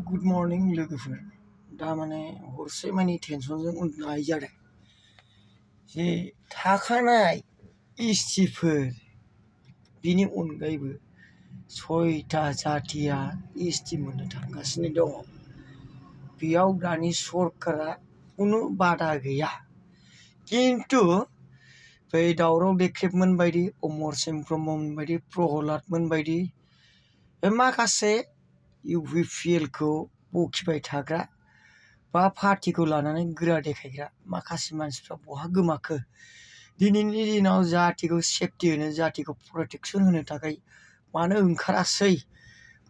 Good morning लोगोफोर दा माने हरसे मानि टेनसनजों उन्दुनो हायै जादों जे थाखानाय इस्टिफोर बिनि अनगायैबो 6टा जातिया इस्टि मोननो थांगासिनो दङ। बेयाव दानि सरकारा खुनु बादा गैया, किन्तु बै दावराव देख्रेबमोन बायदि, अमरसिं ब्रह्ममोन बायदि, प्रहलादमोन बायदि बे माखासे UPPLखौ बखिबाय थाग्रा बा पार्टिखौ लानानै गोरा देखायग्रा माखासे मानसिफ्रा बहा गोमाखो? दिनैनि दिनाव जातिखौ सेफटि होनो, जातिखौ प्रटेक्सन होनो थाखाय मानो ओंखारासै?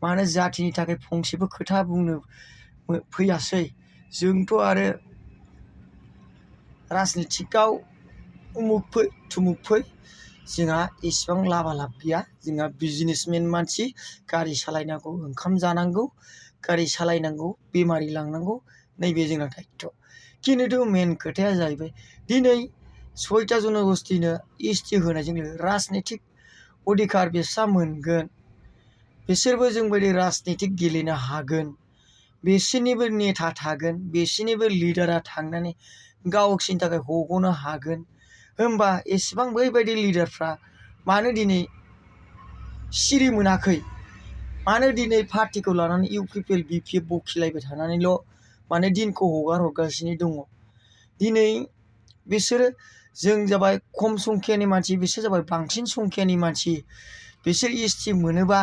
मानो जातिनि थाखाय फंसेबो खोथा बुंनो फैयासै? जोंथ' आरो राजनितिकआव उमुक फै थुमुक फै, जोंहा इसेबां लाबालाब गैया। जोंहा बिजनेसमेन मानसि, गारि सालायनांगौ, ओंखाम जानांगौ, गारि सालायनांगौ, बेमारि लांनांगौ, नैबे जोंना दायित्व'। किन्तु मेन खोथाया जाहैबाय दिनै 6टा जन'गोष्ठीनो इस्टि होनायजों राजनितिक अधिकार बिस्रा मोनगोन, बिसोरबो जोंबायदि राजनितिक गेलेनो हागोन, बिसोरनिबो नेता थागोन, बिसोरनिबो लिडारा थांनानै गावसिनि थाखाय हग'नो हागोन। होमबा एसेबां बैबायदि लिडारफ्रा मानो दिनै सिरि मोनाखै? मानो दिनै पार्टिखौ लानानै UPPL BPF बखिलायबाय थानानैल' माने दिनखौ हगार हरगासिनो दङ? दिनै बिसोरो जों जाबाय खम संख्यानि मानसि, बिसोर जाबाय बांसिन संख्यानि मानसि। बिसोर इस्टि मोनोबा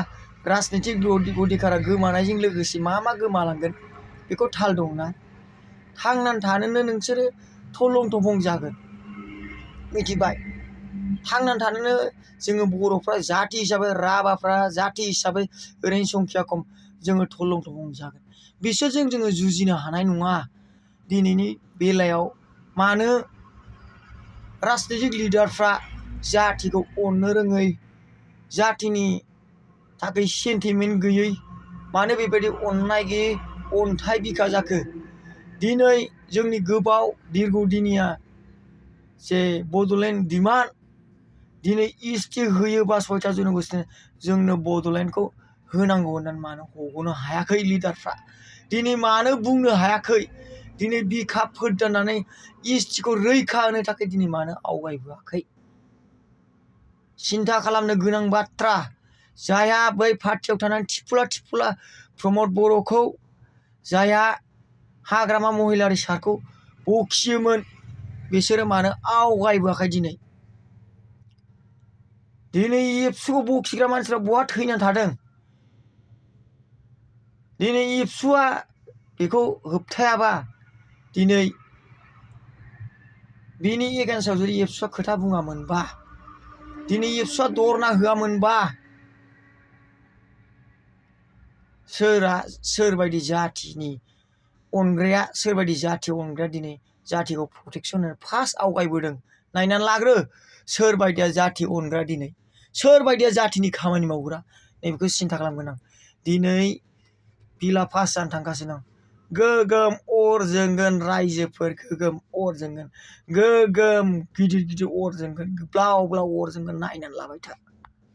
राजनितिक अधिकारा गोमानायजों लोगोसे मा गोमालांगोन बेखौ थाल दंना? थांनानै थानोनो नोंसोरो थलं थफं जागोन, मिथिबाय? थांनानै थानोनो जोङो बर'फ्रा जाति हिसाबै, राभाफ्रा जाति हिसाबै ओरैनो संख्या खम, जोङो थलं थफं जागोन। बिसोरजों जोङो जुजिनो हानाय नङा। दिनैनि बेलायाव मानो राजनितिक लिडारफ्रा जातिखौ अननो रोङै, जातिनि थाखाय सेन्टिमेन्ट गैयै, मानो बेबायदि अननाय गैयै अन्थाइ बिखा जाखो? दिनै जोंनि गोबाव दिर्घदिनिया जे बड'लेण्ड डिमान्ड, दिनै इस्टि होयोबा 6टा जन'गोष्ठीनो जोंनो बड'लेण्डखौ होनांगौ होननानै मानो हग'नो हायाखै लिडारफ्रा? दिनै मानो बुंनो हायाखै? दिनै बिखा फोरदाननानै इस्टिखौ रैखा होनो थाखाय दिनै मानो आवगायबोआखै? सिन्था खालामनो गोनां बाथ्रा। जायहा बै पार्टियाव थानानै थिफुला प्रमद बर'खौ, जायहा हाग्रामा महिलारि सारखौ बखियोमोन, बिसोरो मानो आवगायबोआखै दिनै? दिनै एबसुखौ बखिग्रा मानसिफ्रा बहा थैनानै थादों? दिनै एबसुआ बेखौ होबथायाबा, दिनै बिनि एगेन्स्टआव जुदि एबसुआ खोथा बुङामोनबा, दिनै एबसुआ धरना होआमोनबा, सोरबायदि जातिनि अनग्राया, सोरबायदि जाति अनग्राया दिनै जातिखौ प्रटेक्सन होनो फार्स्ट आवगायबोदों? नायनानै लाग्रो, सोरबायदिया जाति अनग्रा दिनै, सोरबायदिया जातिनि खामानि मावग्रा, नैबेखौ सिन्था खालामगोन आं। दिनै बिला पास जानो थांगासिनो दं। गोगोम अर जोंगोन रायजोफोर, गोगोम अर जोंगोन, गोगोम गिदिर अर जोंगोन, ब्लाव ब्लाव अर जोंगोन, नायनानै लाबाय था।